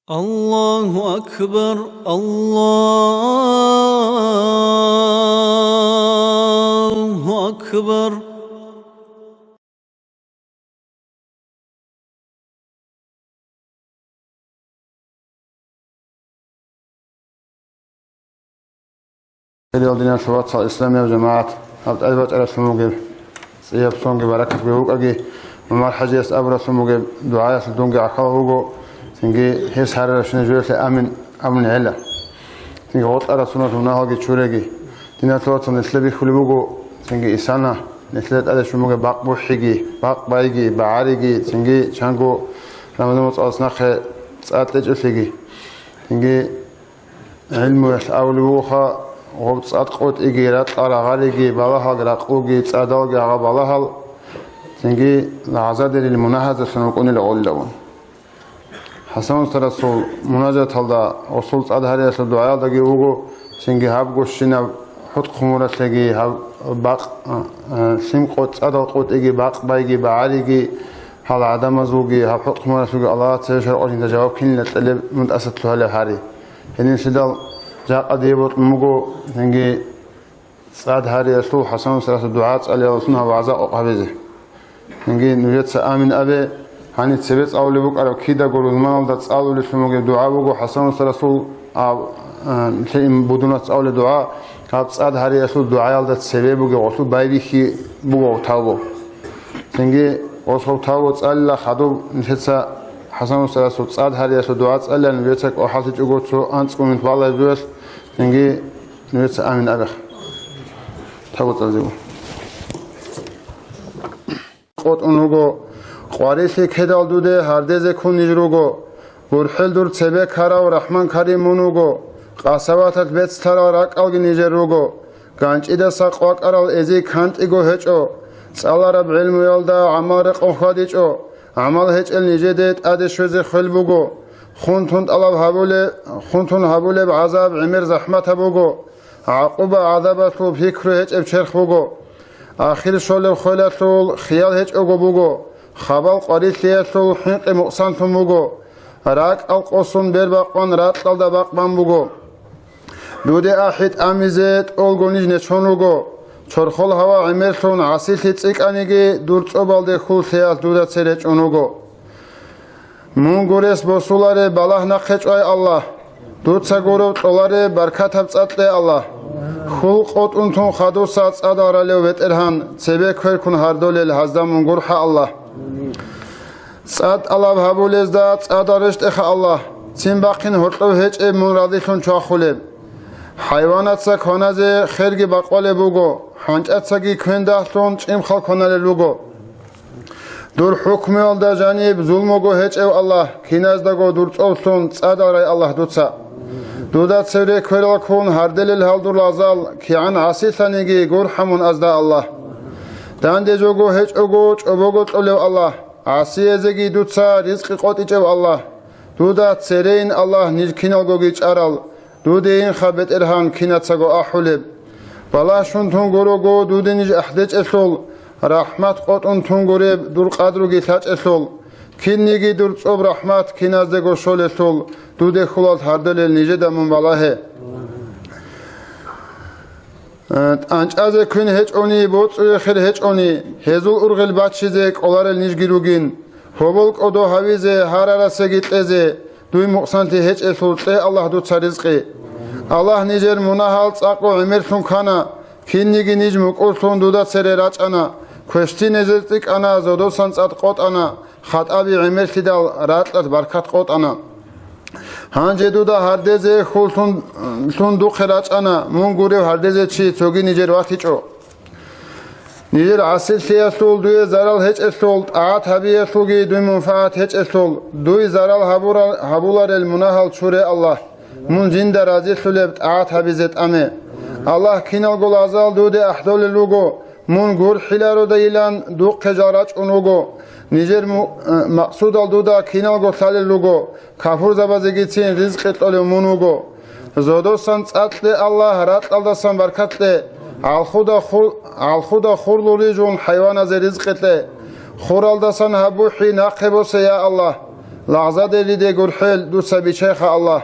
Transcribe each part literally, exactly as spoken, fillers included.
الله أكبر، الله أكبر. Хириял диналъул вацал, исламиял жамагӀат, гьаб тӀаде бачӀаралъун бугеб, цӀияб сонги баракатги букӀаги, ГӀумар-хӀажияс абуралъун бугеб дугӀаялъул дунги гӀахьал вуго, цинги гьес гьарарабщинаб жоялъе амин абун гӀела. Цинги гъоркьарал соналъул мунагьалги чуреги. Диналъул вацал, нилъеда бихьулеб буго, цинги исана, нилъеда тӀаде щун бугеб бакъ бухӀиги, бакъ байги, багӀариги, цинги чанго Рамазан моцӀалъ нахъе цӀад кьечӀелъиги. Цинги гӀилмуялъ абулеб бугоха, гъоб цӀад къотӀиги, ракьал рагъалиги, балагьал ракълуги, цӀадалги гьагъа балагьал, цинги гӀазадерил мунагьазалъун рукӀунила гъолилавун. ХӀасан устарасул мунажаталда, гъосул цӀад гьариялъул дугӀаялдаги вуго, цинги гьаб гущинаб хӀутӀ-хъумуралъеги, гьаб бакъ, а, а, лъим къо-, цӀадал къотӀиги, бакъ байги, багӀариги, гьал гӀадамазулги, гьаб хӀутӀ-хъумуралъулги Аллагьас цеве щвараб къо жинда жаваб кинила кьелеб мун тӀасалъугьалеб гьари. Гьединлъидал жакъа дие бокьун буго, цинги цӀад гьариялъул ХӀасан устарасул дугӀа цӀалиялдалъун гьаб вагӀза къокъ гьабизе. Цинги нужеца амин абе, гьаниб цебе цӀалулеб букӀараб кидаго рузманалда цӀалулелъун бугеб дугӀа буго ХӀасан устарасул, а, а, лъим будунас цӀалулеб дугӀа, гьаб цӀад гьариялъул дугӀаялда цебе бугеб гъолъул байбихьи буго тавбу. Цинги гъосул тавбу цӀалила хадуб нилъеца ХӀасан устарасул цӀад гьариялъул дугӀа цӀалила, нужеца кӀвахӀаллъичӀого цо анцӀго минут балагьизуялъ, цинги нужеца амин абеха. Тавбу цӀализего. КъотӀун вуго, къварилъи ккедал дуде гьардезе ккун ниж руго. ГурхӀел дур цебе ккарав РахӀман Карим мун вуго. Къасаваталъ бецлъарал ракӀалги нижер руго. ГанчӀидаса къвакӀарал эзий кантӀиго гьечӀо. ЦӀалараб гӀилмуялда гӀамал рекъон хьвадичӀо. ГӀамал гьечӀел нижеде тӀаде щвезе хвел буго. Хун-тун тӀалаб гьабуле-, хун-тун гьабулеб гӀазаб гӀемер захӀматаб буго. ГӀакъуба-гӀазабалъул пикру гьечӀеб черх буго. Ахир щолеб хвелалъул хиял гьечӀого буго. Хабал-къварилъиялъул хӀинкъи мукъсанлъун буго. РакӀал къосун бер бакъван ракьалда бакъ бан буго. Дуде ахӀи тӀамизе тӀолго ниж нечон руго. Чорхол гьава гӀемерлъун гӀасилъи цӀикӀкӀаниги, дур цӀобалде хьул лъеялъ дуда цере чӀун руго. Мун гурес босуларе балагь нахъе чӀвай, Аллагь. Дуца гурев кьоларе баркатаб цӀад кье, Аллагь. Хьул къотӀун тун хадуса цӀадал ралев БетӀергьан, цебе кверкун гьардолел гьазда мун гурхӀа, Аллагь. ЦӀад тӀалаб гьабулезда цӀадал рещтӀеха, Аллагь. Цин бахъин гьоркьов гьечӀеб мун разилъун чвахулеб. ХӀайванаца кваназе херги бакъвалеб буго, хӀанчӀацаги квен дагьлъун чӀимхал кваналел руго. Дур хӀукмуялда жаниб зулмуго гьечӀев, Аллагь, киназдаго дур цӀовлъун цӀадал рай, Аллагь, дуца. Дуда цевре кверал ккун гьарделел гьал дур лагъзал, кигӀан гӀасилъаниги гурхӀа мун азда, Аллагь. Данде жого гьечӀого чӀобого кьолев, Аллагь, гӀасиязеги дуца ризкъи къотӀичӀев, Аллагь. Дуда церейин, Аллагь, ниж киналгоги чӀарал, дудейинха БетӀергьан кинацаго ахӀулеб. Балагь щун тун гурого дуде ниж ахӀдечӀелъул, рахӀмат къотӀун тун гуреб дур къадруги лъачӀелъул, кинниги дур цӀоб рахӀмат киназдего щолелъул, дуде хьулалъ гьардолел нижеда мун балагье. ТӀанчӀазе квен гьечӀони, боцӀуе хер гьечӀони, гьезул ургъел бачизе кӀоларел нижги ругин. Гьобол кӀодо гьавизе, гьарарасеги кьезе, дуй мукъсанлъи гьечӀелъул кье, Аллагь, дуца ризкъи. Аллагь, нижер мунагьал цӀакъго гӀемерлъун ккана, кинниги ниж мукӀурлъун дуда цере рачӀана, квешлъи нижер цӀикӀкӀана, зодосан цӀад къотӀана, хатӀаби гӀемерлъидал ракьалъ баркат къотӀана. Гьанже дуда гьардезе хьул лъун, лъун духъе рачӀана, мун гурев гьардезе чи цоги нижер ватичӀо. Нижер гӀасиллъиялъул дуе зарал гьечӀелъул, тӀагӀат гьабиялъулги дуй мунфагӀат гьечӀелъул, дуй зарал гьабура-, гьабуларел мунагьал чуре, Аллагь, мун жинда разилъулеб тӀагӀат гьабизе тӀаме. Аллагь, киналго лагъзал дуде ахӀдолел руго, мун гурхӀилародайилан духъе жал рачӀун вуго. Нижер му-, э, максудал дуда киналго лъалел руго, капурзабазегицин ризкъи кьолев мун вуго. Зодосан цӀад кье, Аллагь, ракьалдасан баркат кье, гӀалхуда хур-, гӀалхуда хурлури жун хӀайваназе ризкъи кье. Хуралдасан гьабухӀи нахъе босе, я Аллагь. Лагъзадериде гурхӀел дуца бичайха, Аллагь.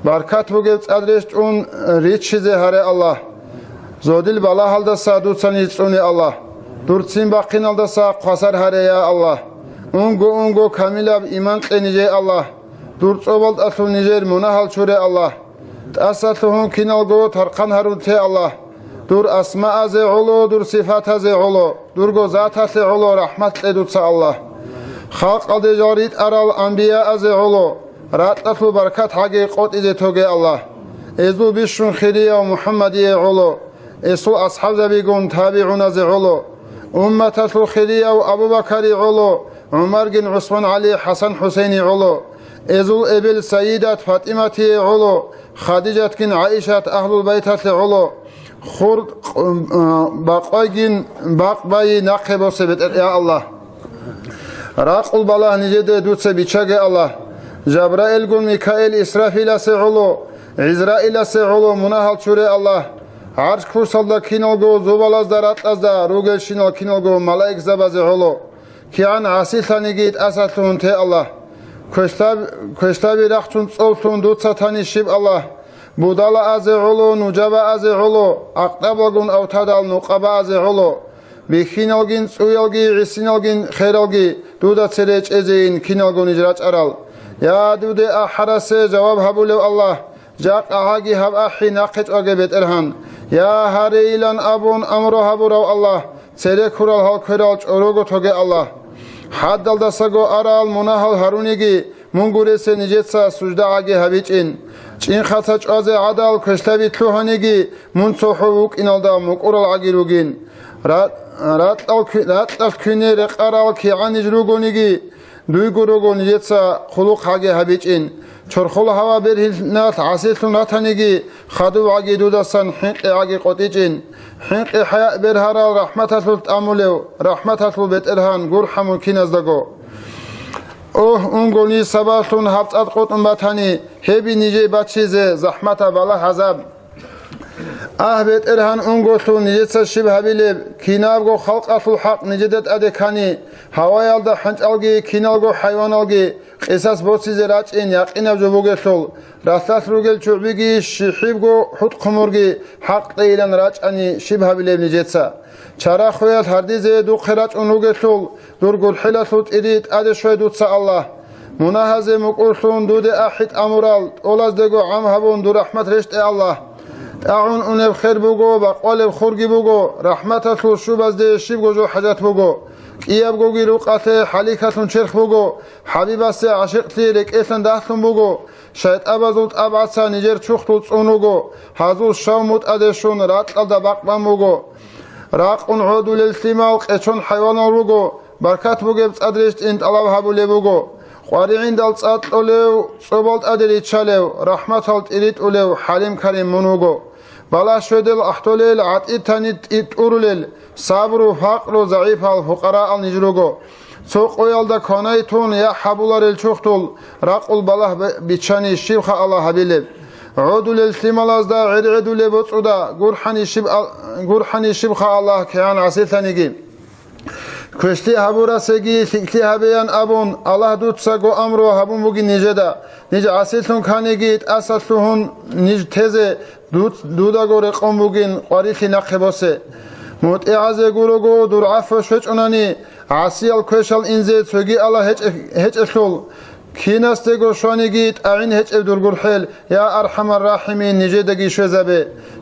Баркат бугеб цӀад рещтӀун риччизе гьаре, Аллагь. Зодил балагьалдаса дуца ниж цӀуне, Аллагь. Дур ццин бахъиналдаса хъвасар гьаре, я Аллагь. Унго-унго камилаб иман кье нижее, Аллагь. Дур цӀобалдалъун нижер мунагьал чуре, Аллагь. ТӀасалъугьун киналго тархъан гьарун те, Аллагь. Дур асмаазе гӀоло, дур сифатазе гӀоло, дурго заталъе гӀоло рахӀмат кье дуца, Аллагь. Халкъалде жал ритӀарал анбияазе гӀоло, ракьалъул баркат гьаги къотӀизе тоге, Аллагь. Эзул бищун хирияв МухӀаммадие гӀоло, эсул асхӀабзабигун табигӀуназе гӀоло, умматалъул хирияв Абу Бакари гӀоло, ГӀумаргин ГӀусман ГӀали ХӀасан ХӀусейни гӀоло, эзул эбел Сайидат ФатӀиматие гӀоло, Хадижатгин ГӀаишат Агьлул Байталъе гӀоло, хур бакъвайгин бакъбайи нахъе босе, БетӀер, я Аллагь. Ракъул балагь нижеде дуца бичаге, Аллагь. Жабраилгун Микаил Исрафиласе гӀоло, ГӀизраиласе гӀоло мунагьал чуре, Аллагь. ГӀарш курсалда киналго зубалазда ракьазда ругелщинал киналго малаикзабазе гӀоло. КигӀан гӀасилъаниги тӀасалъугьун те, Аллагь. Квешлъаб-, квешлъаби рахчун цӀоллъун дуца тани щиб, Аллагь? Будалаазе гӀоло, нужабаазе гӀоло, акътабалгун автадал нукъабаазе гӀоло. Бихьиналгин цӀуялги, гӀисиналгин хералги дуда цере чӀезейин киналго ниж рачӀарал. Я дуде ахӀарасе жаваб гьабулев Аллагь, жакъа гьаги гьаб ахӀи нахъе чӀваге, БетӀергьан. Я гьарейилан абун амру гьабурав Аллагь, цере ккурал гьал кверал чӀорого тоге, Аллагь. ХӀадалдасаго арал мунагьал гьаруниги, мун гуресе нижеца сужда гьаги гьабичӀин. ЧӀинхъаца чӀвазе гӀадал квешлъаби лъугьаниги, мун цохӀо вукӀиналда мукӀурал гӀаги ругин. Ра-, ракьал кви-, ракьалъ квине рекъарал кигӀан ниж ругониги, дуйго руго нижеца хъулухъ гьаги гьабичӀин. Чорхол гьава бергьилъ-, налъ гӀасилъун ратаниги, хадуб гӀаги дудасан хӀинкъи гӀаги къотӀичӀин. ХӀинкъи-хӀаяъ бергьарал рахӀматалъулъ тӀамулев, рахӀматалъул БетӀергьан гурхӀа мун киназдаго. Огь, унгони сабаблъун гьаб цӀад къотӀун батани, гьеби нижее баччизе захӀматаб балагь-гӀазаб. Агь, БетӀергьан, унголъун нижеца щиб гьабилеб, кинабго халкъалъул хӀакъ нижеда тӀаде ккани, гьаваялда хӀанчӀалги, киналго хӀайваналги къисас босизе рачӀин якъинаб жо бугелъул, ралъдалъ ругел чӀужуги щихӀибго хӀутӀ-хъумурги хӀакълъейилан рачӀани щиб гьабилеб нижеца? Чарахъуялъ гьардизе духъе рачӀун ругелъул, дур гурхӀелалъул тӀири тӀаде щвай дуца, Аллагь. Мунагьазе мукӀурлъун дуде ахӀи тӀамурал тӀолаздего гӀам гьабун дур рахӀмат рещтӀе, Аллагь. ТӀагӀун унеб хер буго, бакъвалеб хурги буго, рахӀматалъул щубазде щибго жо хӀажат буго. КӀиябгоги рукъалъе хӀалихьалъун черх буго, ХӀабибасе гӀашикълъи рекӀелъан дагьлъун буго, шайтӀабазул тӀабгӀаца нижер чурхдул цӀун руго, гьазул щав мутӀаде щун ракьалда бакъ бан буго. Ракъун гӀодулел лъимал къечон хӀайванал руго, баркат бугеб цӀад рещтӀин тӀалаб гьабулеб буго. КъваригӀиндал цӀад кьолев, цӀобал тӀаде риччалев, рахӀматал тӀиритӀулев хӀалим-карим мун вуго. Балагь щведел ахӀдолел, гӀатӀитани тӀи-, тӀурулел, сабру, факъру, загӀипал, фукъараал ниж руго. Цо къоялда кванайтун яхӀ гьабуларел чурхдул ракъул балагь б-, биччани щибха Аллагь гьабилеб? ГӀодулел лъималазда гӀергӀедулеб боцӀуда гурхӀани щиб ал-, гурхӀани щибха Аллагь кигӀан гӀасилъаниги? Квешлъи гьабурасеги лъикӀлъи гьабеян абун, Аллагь дуцаго амру гьабун бугин нижеда. Ниж гӀасилъун кканиги, тӀасалъугьун ниж тезе дуц-, дудаго рекъон бугин къварилъи нахъе босе. МутӀигӀазе гурого дур гӀафу щвечӀунани, гӀасиял квешал инзе цоги Аллагь гьечӀе-, гьечӀелъул, кинасдего щваниги тӀагӀин гьечӀеб дур гурхӀел, я АрхӀамар-рахӀимин, нижедаги щвезабе.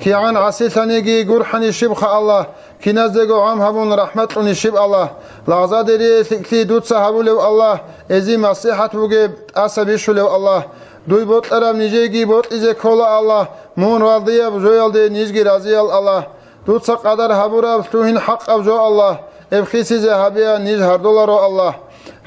КигӀан гӀасилъаниги гурхӀани щибха Аллагь, киназдего гӀам гьабун рахӀматлъуни щиб Аллагь. Лагъзадерие лъикӀлъи дуца гьабулев Аллагь, эзи маслихӀат бугеб тӀаса бищулев Аллагь. Дуй бокьараб нижееги бокьизе ккола Аллагь, мун разияб жоялде нижги разиял Аллагь. Дуца къадар гьабураб лъугьин хӀакъаб жо Аллагь, эб хисизе гьабеян ниж гьардоларо Аллагь.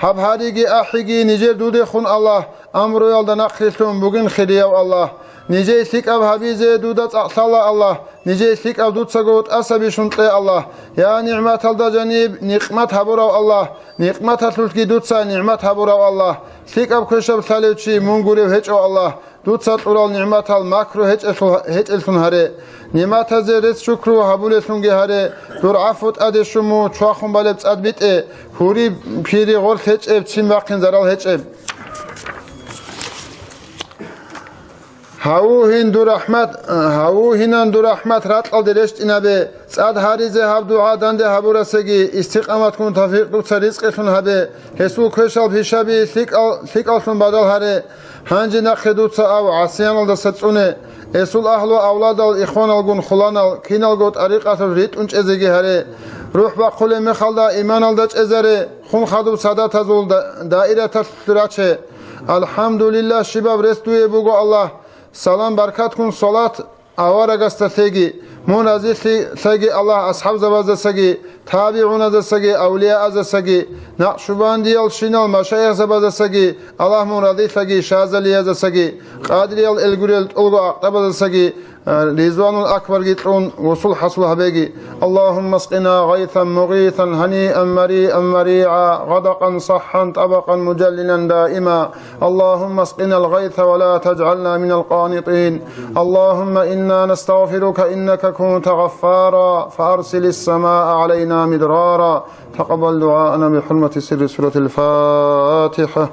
Гьаб гьариги ахӀиги нижер дудехун Аллагь, амруялда нахърилълъун бугин хирияв Аллагь. Нижее лъикӀаб гьабизе дуда цӀакълъала Аллагь, нижее лъикӀаб дуцаго тӀаса бищун кье Аллагь. Я нигӀматалда жаниб никъмат гьабурав Аллагь, никъматалъулъги дуца нигӀмат гьабурав Аллагь, лъикӀаб квешаб лъалев чи мун гурев гьечӀо Аллагь, дуца кьурал нигӀматал макру гьечӀелъул-, гьечӀеллъун гьаре. НигӀматазе рецц-шукру гьабулеллъунги гьаре, дур гӀафу тӀаде щун мун чвахун балеб цӀад битӀе, гьури-пири гъорлъ гьечӀеб, ццин бахъин зарал гьечӀеб. Гьаву гьин дур рахӀмат, гьаву гьинан дур рахӀмат ракьалде рещтӀинабе, цӀад гьаризе гьаб дугӀа данде гьабурасеги, истикъаматккун тавфикъ дуца ризкъилъун гьабе, гьесул квешал пишаби лъикӀал-, лъикӀаллъун бадал гьаре, гьанже нахъе дуца ав гӀасияналдаса цӀуне, гьесул агьлу-авладал, ихваналгун хуланал, киналго тӀарикъаталъ ритӀун чӀезеги гьаре, рухӀ бахъулеб мехалда иманалда чӀезаре, хун хадуб садатазул да-, даираталъ раче. АлхӀамдулиллагь, щибаб рес дуе буго, Аллагь! Салам-баркатккун салат аварагасда лъеги, мун разилъи лъеги Аллагь асхӀабзабаздасаги, табигӀуназасаги, авлияазасаги, накъшубандиялщинал машаихзабаздасаги, Аллагь мун разилъаги, шазалиязасаги, къадриял элгурел тӀолго акътабаздасаги, Ризванул Акбарги кьун, вусул хӀасул гьабеги. اللهم اسقنا غيثا مغيثا هنيئا مريئا مريعا غدقا صحا طبقا مجللا دائما. اللهم اسقنا الغيث ولا تجعلنا من القانطين. اللهم إنا نستغفرك إنك كنت غفارا فأرسل السماء علينا مدرارا. تقبل دعاءنا بحرمة سر سورة الفاتحة.